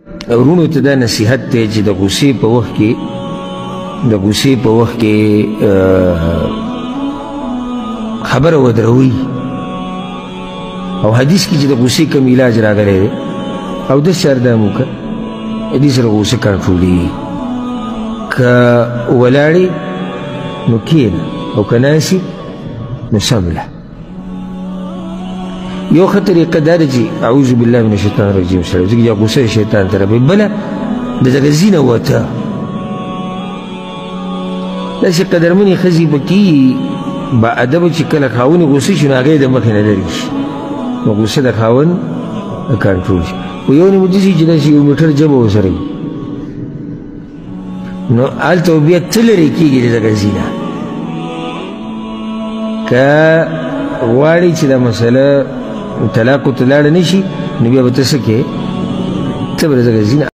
وروڼو ته دا نصیحت دی چې د غوسې په وخت کې خبره ودروئ. او حدیث کې چې د غوسې کوم علاج راغلی دی او داسې اردام وکړه، دې سره غوسه کنټرولېږي. که ولاړې نو کښېنه او که ناست نو سمله. یو ښه طریقه دا ده چې اعوذ بالله من الشیطان الرجیم سره، ځکه چې غوسه شیطان ته راوي. بله د دغه ځینه وته، داسې قدرمنې ښځې پکې با ادبه چې کله خاوند غوسه شي نو هغه یې د مخې نه لرې شي، نو غوسه د خاوند کنټرول شي. خو یو نیم داسې چې داسې یو میټر جبه ورسره وي، نو هلته بیا ته لرې کېږي د دغه ځینه. که غواړي چې دا مسله طلاق ته لاړه نه شي نو بیا به ته څه کوې، ته به د دغه ځینه